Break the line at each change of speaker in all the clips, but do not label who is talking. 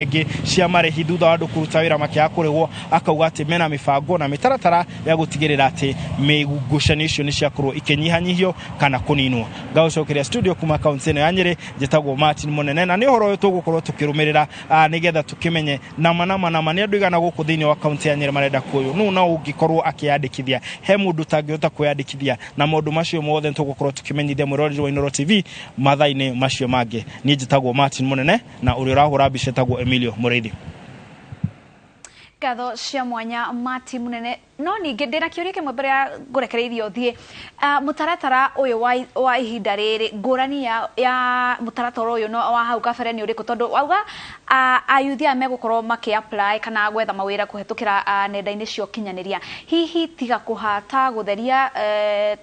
Ingĩ cia marĩhi thutha wa andũ kũruta wĩra makĩaga kũrĩhwo, akauga atĩ mena mĩbango na mĩtaratara ya gũtigĩrĩra atĩ ngucanio icio nĩ ciakorwo ikĩnyihanyihio kana kũninwo. Ngagũcokeria studio kuma kaunti ĩno ya Nyĩrĩ, njĩtagwo Martin Mũnene, na nĩ ũhoro ũyũ tũgũkorwo tũkĩrũmĩrĩra nĩgetha tũkĩmenye nama nama nama nĩ andũ igana gũkũ thĩinĩ wa kaunti ya Nyĩrĩ marenda kuoywo, nũ no ũngĩkorwo akĩyandĩkithia, he mũndũ ũtangĩhota kwĩyandĩkithia, na maũndũ macio mothe tũgũkorwo tũkĩmenyithia mwĩroreri wa Inooro TV mathaa-inĩ macio mangĩ. Niĩ njĩtagwo Martin Mũnene, na ũrĩa ũrahũra mbica etagwo Emilio Mũrĩithi.
Ngatho cia mwanya, Martin Munene. No ningĩ ndĩna kĩũria kĩmwe mbere ya ngũrekereirie ũthiĩ. Mũtaratara ũyũ wa ihinda rĩrĩ, ngũrani ya mũtaratara ũyũ no wa hau kabere nĩ ũrĩkũ? Tondũ wauga ayuthi aya megũkorwo makĩ apply kana gwetha mawĩra kũhetũkĩra nenda-inĩ cia ũkinyanĩria, hihi tiga kũhata, gũtheria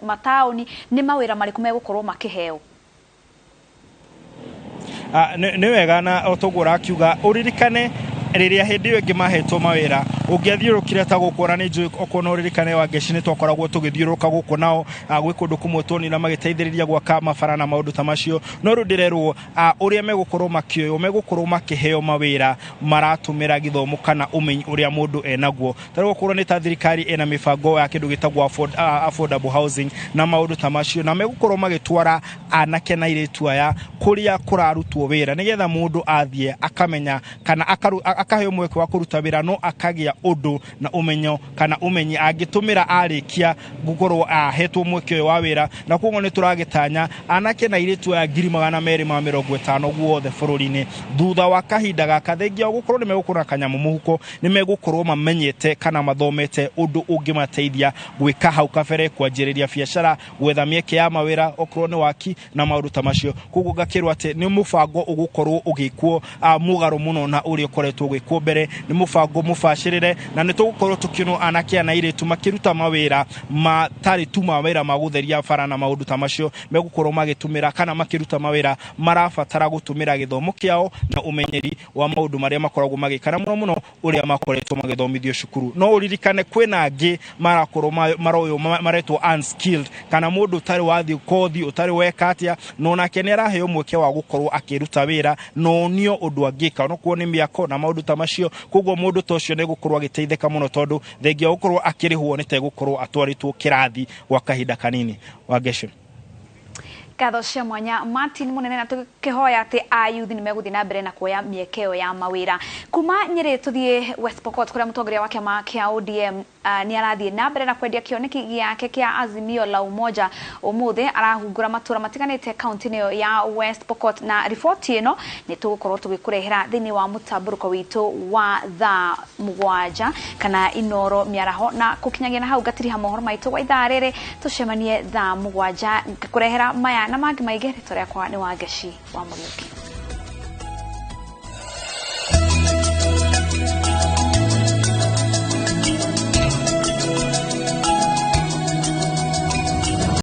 mataũni, nĩ mawĩra marĩkũ megũkorwo makĩheo?
Nĩ wega, na o toguo ũrakiuga, ũririkane rĩrĩa hĩndĩ ĩyo ĩngĩ mahetwo mawĩra, ũngĩathiũrũkire ta gũkũ, ona nĩ njũĩ okorwo no ũririkane wa Ngeci, nĩ twakoragwo tũgĩthiũrũrũka gũkũ nao, gwĩ kũndũ kũmwe tuonire magĩteithĩrĩria gwaka mabara na maũndũ ta macio. No rĩu ndĩrerwo ũrĩa megũkorwo makĩoywo, megũkorwo makĩheo mawĩra maratũmĩra gĩthomo kana ũmenyi ũrĩa mũndũ enaguo. Ta rĩu okorwo nĩ ta thirikari ĩna mĩbango ya kĩndũ gĩtagwo affordable housing na maũndũ ta macio, na megũkorwo magĩtwara anake na airĩtu aya kũrĩa kũrarutwo wĩra, nĩgetha mũndũ athiĩ akamenya kana akaheo mweke wa kũruta wĩra, no akagĩa ũndũ na ũmenyo kana ũmenyi angĩtũmĩra arĩkia gũkorwo ahetwo mweke ũyũ wa wĩra. Na koguo nĩ tũragĩtanya anake na airĩtu aya 250,000 guothe bũrũri-inĩ, thutha wa kahinda gaka, thengia gũkorwo nĩ megũkorwo na kanyamũ mũhuko, nĩ megũkorwo mamenyete kana mathomete ũndũ ũngĩmateithia gwĩka hau kabere, kwanjĩrĩria biacara, gwetha mĩeke ya mawĩra okorwo nĩ waki na maũndũ ta macio. Koguo ngakĩrwo atĩ nĩ mũbango ũgũkorwo ũgĩkwo mũgarũ mũno na ũrĩa ũkoretwo ũgĩkwo mbere. Nĩ mũbango mũbacĩrĩre, na nĩ tũgũkorwo tũkĩonwo anake na airĩtu makĩruta mawĩra matarĩ tu mawĩra ma gũtheria bara na maũndũ ta macio. Megũkorwo magĩtũmĩra kana makĩruta mawĩra marabatara gũtũmĩra gĩthomo kĩao na ũmenyeri wa maũndũ marĩa makoragwo magĩka, na mũno mũno ũrĩa makoretwo magĩthomithio cukuru. No ũririkane kwĩna angĩ marakorwo maroywo maretwo unskilled, kana mũndũ ũtarĩ wathiĩ kothi, ũtarĩ weka atĩa, no nake nĩ araheo mweke wa gũkorwo akĩruta wĩra na onio ũndũ angĩka, onokorwo nĩ mĩako na maũndũ ta macio. Koguo mũndũ ta ũcio nĩ gũkorwo agĩteithĩka mũno, tondũ thengia wa gũkorwo akĩrĩhwo nĩ tegũkorwo atwarĩtwo kĩrathi gwa kahinda kanini. Wangeci.
Ngatho cia mwanya, Martin Munene, na tũkĩhoya atĩ ayuthi nĩ megũthiĩ na mbere na kuoya mĩeke ĩyo ya mawĩra. Kuma Nyĩrĩ tũthiĩ West Pokot, kũrĩa mũtongoria wa kĩama kĩa ODM nĩ arathiĩ na mbere na kwendia kĩoneki gĩake kĩa Azimio la Umoja. Ũmũthĩ arahungũra matũra matiganĩte kaunti-inĩ ĩyo ya West Pokot, na riboti ĩno nĩ tũgũkorwo tũgĩkũrehera thĩinĩ wa mũtambũrũko witũ wa thaa 7 kana Inoro mĩaraho. Na gũkinyagia na hau ngatiriha mohoro maitũ gwa ithaa rĩrĩ. Tũcemanie thaa 7 ngĩkũrehera maya na mangĩ maingĩ. Rĩtwa rĩakwa nĩ Wangeci wa Mũriũki.